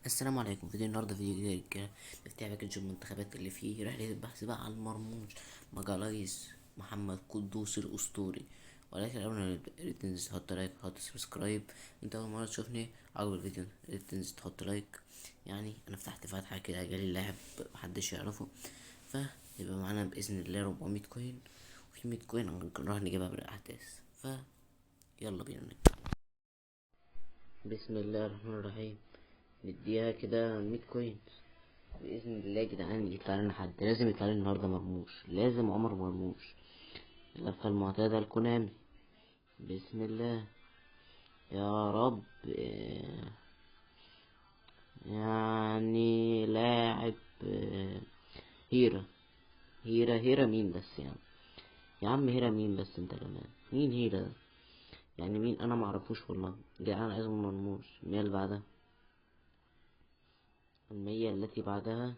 السلام عليكم. فيديو النهارده فيديو جديد كده، نفتح package المنتخبات اللي فيه رحلة البحث بقى عن المرموش مجالايز محمد قدوس الأسطوري. ولكن قبل ما نبدأ ياريت تنزل تحط like وتحط subscribe. انت أول مرة تشوفني عجب الفيديو ياريت تنزل تحط like. يعني أنا فتحت فتحة كده جالي لاعب محدش يعرفه، فيبقى معانا بإذن الله 400 coin، وفي 100 coin هنروح نجيبها بالأحداث. ف يلا بينا نبدأ. بسم الله الرحمن الرحيم. نديها كده 100 coin بإذن الله يا جدعان. يطلع لنا حد، لازم يطلع لنا النهارده مرموش، لازم عمر مرموش. اللفة المعتادة الكونامي. بسم الله يا رب. يعني لاعب هيرا هيرا هيرا مين بس يعني يا عم، هيرا مين بس انت كمان، مين هيرا ده يعني مين؟ انا معرفوش والله. جدعان عايز مرموش. المية اللي بعدها، المية التي بعدها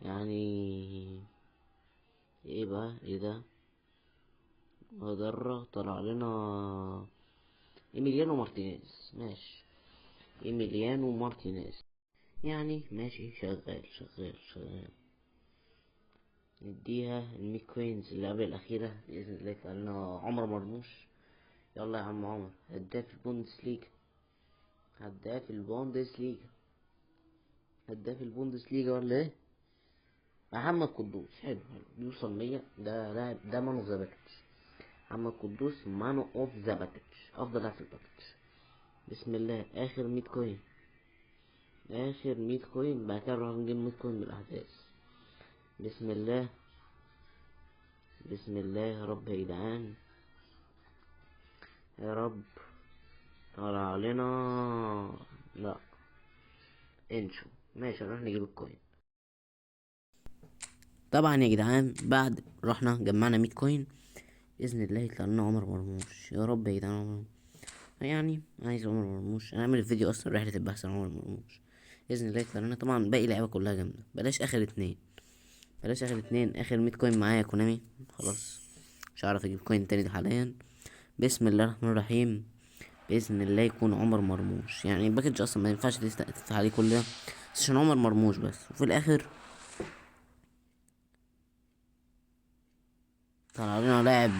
يعني ايه بقى؟ ايه ده؟ مضرة. طلع لنا ايميليانو مارتينيز. ماشي ايميليانو مارتينيز يعني ماشي، شغال شغال شغال. نديها المية coins اللي قبل الأخيرة بإذن الله يطلع لنا عمر مرموش. يلا يا عم عمر، هداف البوندسليجا، هداف البوندسليجا، هداف البوندسليجا ولا ايه؟ محمد قدوس. حلو حلو، بيوصل 100. ده لاعب، ده man of the package. محمد قدوس man of the package، افضل لاعب في ال package. بسم الله. اخر 100 coin، اخر 100 coin، بعد كده نروح نجيب 100 coin من الاحداث. بسم الله، بسم الله يا رب يا جدعان، يا رب. طلع علينا لا انشو. ماشي نروح نجيب ال coin. طبعا يا جدعان بعد رحنا جمعنا 100 coin باذن الله يطلع لنا عمر مرموش. يا رب يا جدعان عمر، يعني عايز عمر مرموش. انا عامل الفيديو اصلا رحله البحث عن عمر مرموش باذن الله يطلع لنا. طبعا باقي اللعيبه كلها جامده، بلاش اخر اتنين، بلاش اخر اتنين. اخر 100 coin معايا كونامي، خلاص مش هعرف اجيب coin تاني ده حاليا. بسم الله الرحمن الرحيم. باذن الله يكون عمر مرموش. يعني ال package اصلا ما ينفعش تفتح عليه كل ده، بس عشان عمر مرموش بس. وفي الاخر طلع لنا لاعب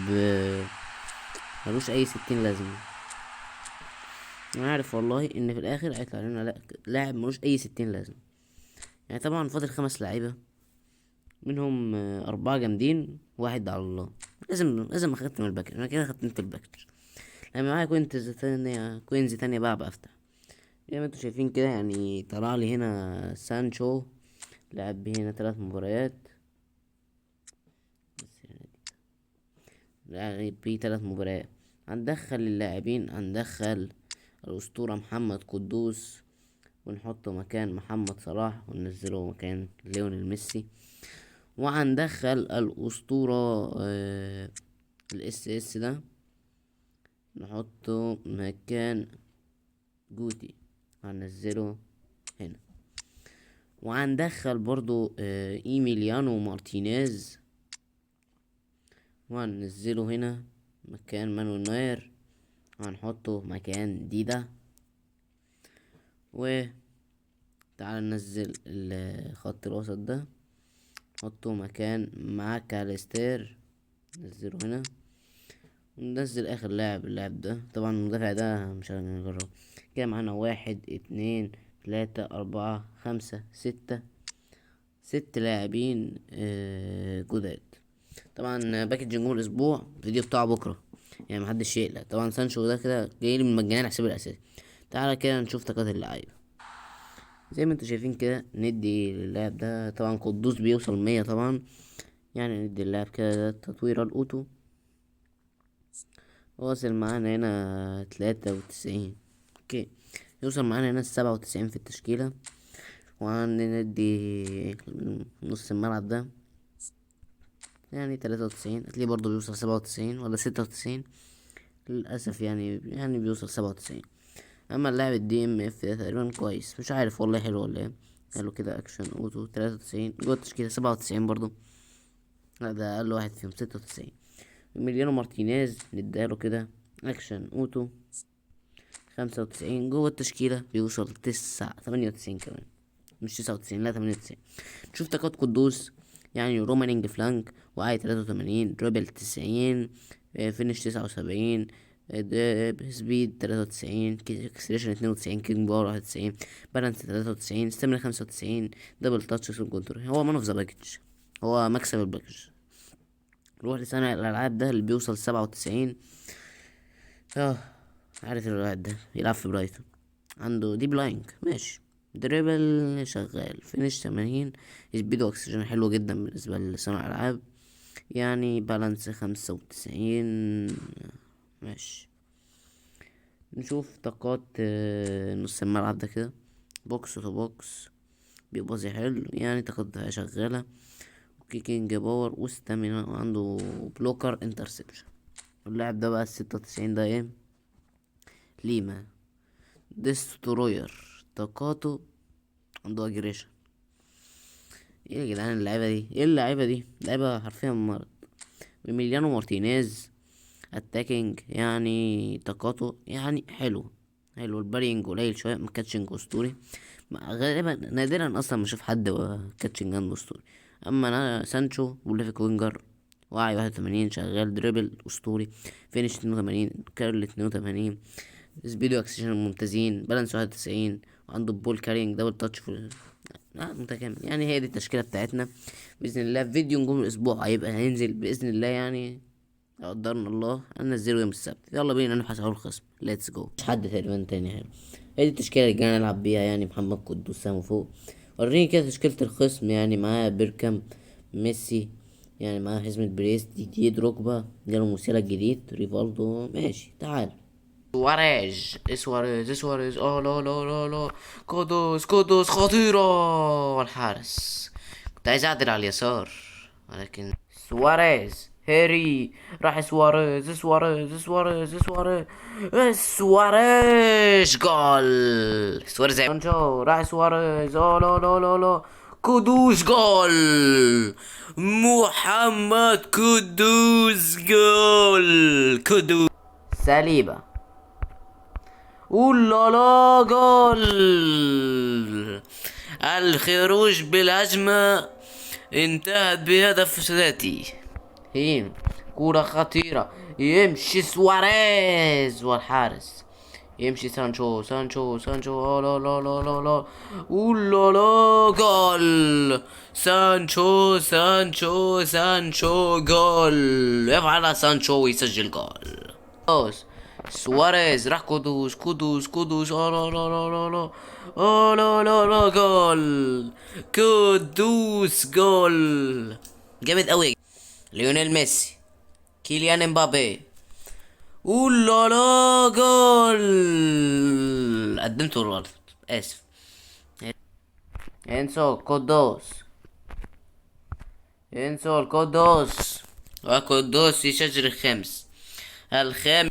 ملوش اي 60 لازمه. انا عارف والله ان في الاخر هيطلع لنا لاعب ملوش اي 60 لازمه. يعني طبعا فاضل 5 لعيبه، منهم، 4 جامدين واحد على الله. لازم اختم ال package. انا كده ختمت ال package. لما معايا coins تانية، coins تانية بقى بفتح. زي ما انتوا شايفين كده، يعني طلع لي هنا سانشو، لعب هنا 3 مباريات بس، يعني لعب بيه 3 مباريات. هندخل اللاعبين، هندخل الأسطورة محمد قدوس ونحطه مكان محمد صلاح وننزله مكان ليونيل ميسي. وهندخل الأسطورة، الاس اس ده نحطه مكان جوتي، هنزله هنا. وهندخل برضو، ايميليانو مارتينيز وهنزله هنا مكان مانويل نوير، وهنحطه مكان ديدا. و تعال ننزل الخط الوسط ده، نحطه مكان ماكاليستير، ننزله هنا. وننزل اخر لاعب، اللاعب ده طبعا المدافع ده مش هنجربه. كده معانا 1 2 3 4 5 6، 6 لاعبين، جداد. طبعا package نجوم الاسبوع الفيديو بتاعه بكره، يعني محدش يقلق. طبعا سانشو ده كده جاي لي من مجانا على حساب الاساسي. تعالى كده نشوف طاقات اللعيبه. زي ما انتوا شايفين كده ندي للاعب ده، طبعا قدوس بيوصل 100 طبعا، يعني ندي اللاعب كده تطوير ال auto. واصل معانا هنا 93، okay يوصل معانا هنا 97 في التشكيلة. وهندي نص الملعب ده يعني 93، هتلاقيه برضو بيوصل 97 ولا 96 للأسف، يعني بيوصل 97. أما اللاعب الدي ام اف ده تقريبا كويس، مش عارف والله حلو ولا ايه. قالوا كده action auto 93 جوه التشكيلة 97 برضو، لا ده أقل واحد فيهم 96. ميليانو مارتينيز نديها له كده action auto 95 جوه التشكيلة بيوصل 98 كمان، مش 99، لا 98. نشوف طاقات قدوس، يعني roaming flank وعاي 83، dribble 90، finish 79، speed 93، acceleration 92، kicking power 91، balance 93، stamina 95، double touch، sole control. هو man of the package، هو مكسب ال package. نروح لصانع الالعاب ده اللي بيوصل 97. عارف الواحد ده يلعب في برايتون، عنده deep lying ماشي، dribble شغال، finish 80، speed و acceleration حلو جدا بالنسبة لصانع الالعاب، يعني balance 95 ماشي. نشوف طاقات، نص الملعب ده كده، box to box بيبقى حلو، يعني طاقات دفاعية شغالة، kicking power و stamina، وعنده blocker interception. اللاعب ده بقى 96 ده ايه؟ ليما destroyer، طاقاته عنده aggression. ايه يا جدعان اللعيبة دي؟ ايه اللعيبة دي؟ لعيبة حرفيا مرض. ايميليانو مارتينيز attacking، يعني طاقاته حلو حلو، ال parrying قليل شوية، catching اسطوري، غالبا نادرا اصلا ما اشوف حد catching عنده اسطوري. اما انا سانشو و left winger، وعي 81 شغال، dribble اسطوري، finish 82، curl 82، speed و acceleration ممتازين، balance 91، وعنده ball carrying، double touch في متكامل. هي دي التشكيلة بتاعتنا بإذن الله. فيديو نجوم الأسبوع هيبقى هينزل بإذن الله، قدرنا الله هننزله يوم السبت. يلا بينا نبحث عن الخصم، let's go. مش حد تقريبا تاني حلو. هي دي التشكيلة اللي جانا نلعب بيها، محمد قدوس سامو فوق. وريني كده تشكيلة الخصم، معاه بيركام، ميسي، معاه حزمة بريس، دي دروجبا، جاله موسيلا الجديد، ريفالدو، ماشي تعال. سواريز، سواريز، سواريز، لا لا لا لا، قدوس، قدوس خطيرة، والحارس كنت عايز اعدل على اليسار ولكن سواريز هيري، راح سواريز، سواريز، سواريز، سواريز، سواريز، جول، سواريز سانشو، راح سواريز، لا لا لا لا، قدوس جول، محمد قدوس جول، قدوس سليبة، اولا لا جول. الخروج بالهجمة انتهت بهدف ذاتي. هيم كرة خطيرة، يمشي سواريز والحارس، يمشي سانشو، سانشو، سانشو، لا لا لا لا لا، اولا لا جول، سانشو، سانشو، سانشو جول، يفعلها سانشو ويسجل جول. سواريز راح قدوس، قدوس، قدوس، لا لا لا لا لا، لا لا لا جول، قدوس جول، جامد قوي. ليونيل ميسي، كيليان امبابي، اولا لا جول، قدمته الغلط، اسف. انسو قدوس، انسو القدوس، وقدوس يسجل الخامس، الخامس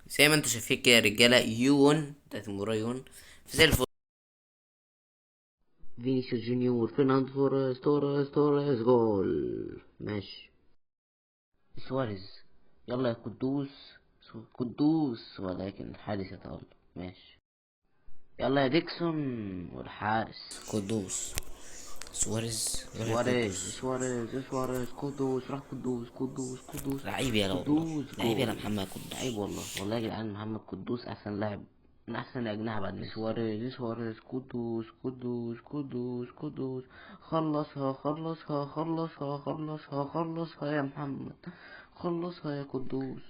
زي ما انتوا شايفين كده يا رجاله. يون بتاعت المباراه، يون زي الفل. فينيسيوس جونيور، فرناندو توريس، توريس، توريس، جول، ماشي. سواريز، يلا يا قدوس، قدوس، ولكن الحارس يتألق، ماشي. يلا يا ديكسون، والحارس قدوس، سواريز، سواريز، سواريز، سواريز، قدوس، راح قدوس، قدوس، قدوس، لعيب يا والله، قدوس، لعيب يا جول. محمد قدوس، لعيب والله، والله يا جدعان محمد قدوس احسن لاعب، من احسن الاجنحه بعد ميسي. سواريز، سواريز، قدوس، قدوس، قدوس، قدوس، خلصها، خلصها، خلصها، خلصها، خلصها يا محمد، خلصها يا قدوس.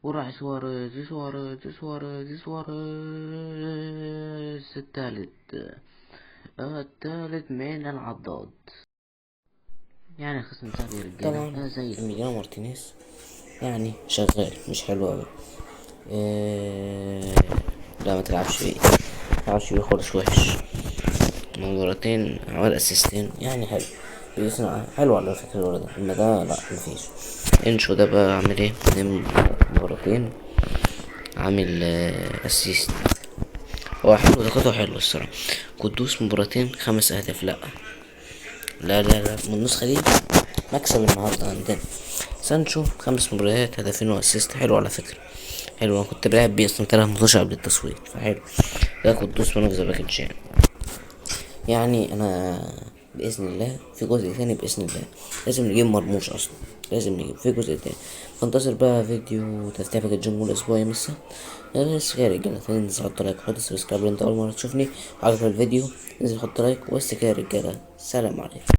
وراح سواريز، سواريز، سواريز، سواريز، التالت، التالت من العضاد. خصم سهل يا رجاله. طبعا زي الفل. إيميليانو مارتينيز شغال مش حلو قوي. لا ما تلعبش بيه، ما تلعبش بيه خالص، وحش. مرتين عمل اسيستين، حلو، بيصنع حلو على فكره الولد ده. اما ده لا مفيش. انشو ده بقى عامل ايه؟ اتنين مرتين عامل اسيست، هو حلو، طاقته حلو الصراحه. قدوس مباراتين 5 اهداف، لا لا لا لا، من النسخه دي مكسب النهارده عندنا. سانشو 5 مباريات هدفين واسيست، حلو على فكره. حلو، انا كنت بلعب بيه اصلا 3 ماتشات قبل التصويت، فحلو. ده قدوس man of the package يعني. يعني انا باذن الله في جزء تاني باذن الله، لازم نجيب مرموش اصلا، لازم نجيب في جزء تاني. فانتظر بقى فيديو تفتيح package jumbo الاسبوع يوم السبت. بس كده يا رجاله، تنزل حط like، حط subscribe لو انت اول مره تشوفني، عجبك الفيديو انزل حط like. وبس كده يا رجاله، سلام عليكم.